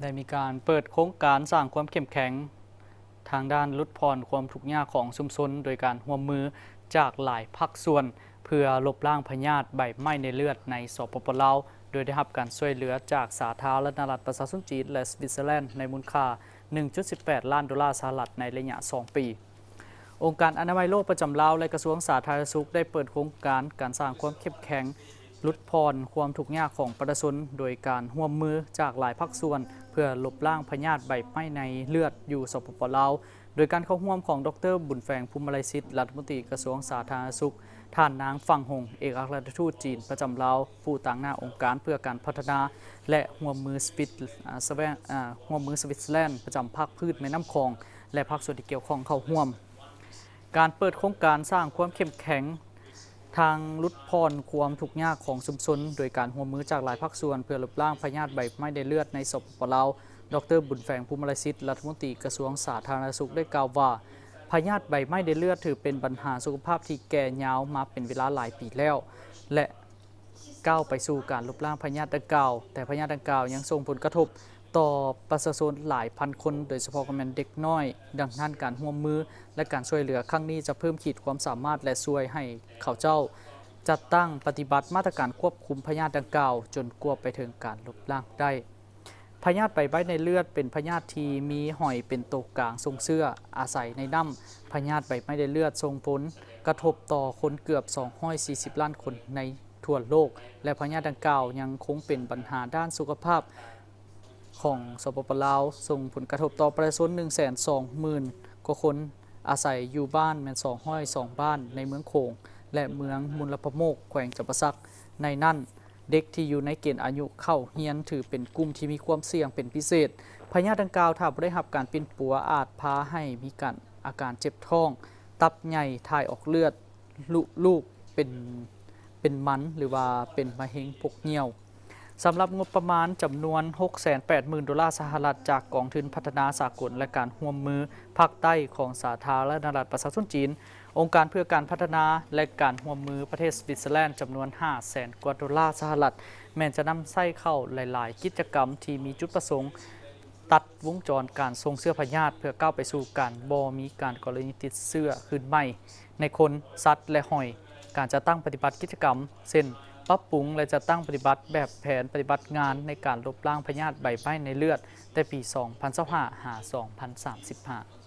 ໄດ້ມີການເປີດໂຄງການສ້າງຄວາມເຂັ້ມແຂງທາງດ້ານຫຼຸດຜ່ອນຄວາມທຸກຍາກຂອງຊຸມຊົນ ໂດຍການຮ່ວມມືຈາກຫຼາຍພາກສ່ວນ ເພື່ອລົບລ້າງພະຍາດໃບໄມ້ໃນເລືອດໃນ ສປປ ລາວ ໂດຍໄດ້ຮັບການຊ່ວຍເຫຼືອຈາກສາທາລະນະລັດປະຊາຊົນຈີນ ແລະ ສະວິດເຊີແລນ ໃນມູນຄ່າ ໜຶ່ງຈຸດສິບແປດລ້ານໂດລາສະຫະລັດ ໃນໄລຍະສອງປີ. ອົງການອະນາໄມໂລກປະຈຳລາວ ແລະ ກະຊວງສາທາລະນະສຸກ ໄດ້ເປີດໂຄງການການສ້າງຄວາມເຂັ້ມແຂງ ຫຼຸດຜ່ອນຄວາມທຸກຍາກຂອງປະຊາຊົນ ໂດຍການຮ່ວມມືຈາກຫຼາຍພາກສ່ວນ ເພື່ອລົບລ້າງພະຍາດໃບໄມ້ໃນເລືອດຢູ່ ສປປ ລາວ ໂດຍການເຂົ້າຮ່ວມຂອງ ດອກເຕີ ບຸນແຝງ ພູມມະໄລສິດ ລັດຖະມົນຕີກະຊວງສາທາລະນະສຸກ, ທ່ານນາງ ຟັງຫົງ ເອກອັຄລັດຖະທູດຈີນປະຈຳລາວ, ຜູ້ຕາງໜ້າອົງການເພື່ອການພັດທະນາ ແລະ ຮ່ວມມືສະວິດ ອາ ສະແວງ ອາ ຮ່ວມມືສະວິດເຊີແລນ ປະຈຳພາກພືດແມ່ນ້ຳຂອງ ແລະ ພາກສ່ວນທີ່ກ່ຽວຂ້ອງເຂົ້າຮ່ວມ. ການເປີດໂຄງການສ້າງຄວາມເຂັ້ມແຂງທາງຫຼຸດຜ່ອນຄວາມທຸກຍາກຂອງຊຸມຊົນ ໂດຍການຮ່ວມມືຈາກຫຼາຍພາກສ່ວນ ເພື່ອລົບລ້າງພະຍາດໃບໄມ້ໃນເລືອດໃນ ສປປ ລາວ, ດອກເຕີ ບຸນແຝງ ພູມມະໄລສິດ ລັດຖະມົນຕີກະຊວງສາທາລະນະສຸກ ໄດ້ກ່າວວ່າ ພະຍາດໃບໄມ້ໃນເລືອດຖືເປັນບັນຫາສຸຂະພາບທີ່ແກ່ຍາວມາເປັນເວລາຫຼາຍປີແລ້ວ ແລະ ກ້າວໄປສູ່ການລົບລ້າງພະຍາດດັ່ງກ່າວ, ແຕ່ພະຍາດດັ່ງກ່າວຍັງສົ່ງຜົນກະທົບຕໍ່ປະຊາຊົນຫຼາຍພັນຄົນ, ໂດຍສະເພາະກໍແມ່ນເດັກນ້ອຍ. ດັ່ງນັ້ນ, ການຮ່ວມມື ແລະ ການຊ່ວຍເຫຼືອຄັ້ງນີ້ຈະເພີ່ມຂີດຄວາມສາມາດ ແລະ ຊ່ວຍໃຫ້ເຂົາເຈົ້າຈັດຕັ້ງປະຕິບັດມາດຕະການຄວບຄຸມພະຍາດດັ່ງກ່າວ ຈົນກວ່າໄປເຖິງການລົບລ້າງໄດ້. ພະຍາດໃບໄມ້ໃນເລືອດເປັນພະຍາດທີ່ມີຫອຍເປັນໂຕກາງສົ່ງເຊື້ອ, ອາໄສໃນນ້ຳ. ພະຍາດໃບໄມ້ໃນເລືອດສົ່ງຜົນກະທົບຕໍ່ຄົນເກືອບສອງຮ້ອຍສີ່ສິບລ້ານຄົນໃນທົ່ວໂລກ ແລະ ພະຍາດດັ່ງກ່າວຍັງຄົງເປັນບັນຫາດ້ານສຸຂະພາບຂອງ ສປປ ລາວ, ສົ່ງຜົນກະທົບຕໍ່ປະຊາຊົນໜຶ່ງແສນສອງໝື່ນກວ່າຄົນ ອາໄສຢູ່ບ້ານແມ່ນສອງຮ້ອຍສອງບ້ານໃນເມືອງໂຂງ ແລະ ເມືອງມຸນລະພະໂມກ ແຂວງຈຳປາສັກ. ໃນນັ້ນ, ເດັກທີ່ຢູ່ໃນເກນອາຍຸເຂົ້າຮຽນຖືເປັນກຸ່ມທີ່ມີຄວາມສ່ຽງເປັນພິເສດ. ພະຍາດດັ່ງກ່າວຖ້າບໍ່ໄດ້ຮັບການປິ່ນປົວອາດພາໃຫ້ມີການ ອາການເຈັບທ້ອງ, ຕັບໃຫຍ່, ຖ່າຍອອກເລືອດ, ລຸລູກເປັນ ເປັນມັນ ຫຼືວ່າເປັນມະເຮັງປົກຍ່ຽວ. ສຳລັບງົບປະມານຈຳນວນຫົກແສນແປດໝື່ນໂດລາສະຫະລັດ ຈາກກອງທຶນພັດທະນາສາກົນ ແລະ ການຮ່ວມມືພາກໃຕ້ຂອງສາທາລະນະລັດປະຊາຊົນຈີນ, ອົງການເພື່ອການພັດທະນາ ແລະ ການຮ່ວມມືປະເທດສະວິດເຊີແລນ ຈຳນວນຫ້າແສນກວ່າໂດລາສະຫະລັດ ແມ່ນຈະນຳໃຊ້ເຂົ້າຫຼາຍໆກິດຈະກຳທີ່ມີຈຸດປະສົງຕັດວົງຈອນການສົ່ງເຊື້ອພະຍາດ ເພື່ອກ້າວໄປສູ່ການບໍ່ມີການກໍລະນີຕິດເຊື້ອຄືນໃໝ່ໃນຄົນ, ສັດ ແລະ ຫອຍ. ການຈັດຕັ້ງປະຕິບັດກິດຈະກຳ ເຊັ່ນ ປັບປຸງ ແລະ ຈັດຕັ້ງປະຕິບັດແບບແຜນປະຕິບັດງານໃນການລົບລ້າງພະຍາດໃບໄມ້ໃນເລືອດ ແຕ່ປີສອງພັນຊາວຫ້າ ຫາ ສອງພັນສາມສິບຫ້າ.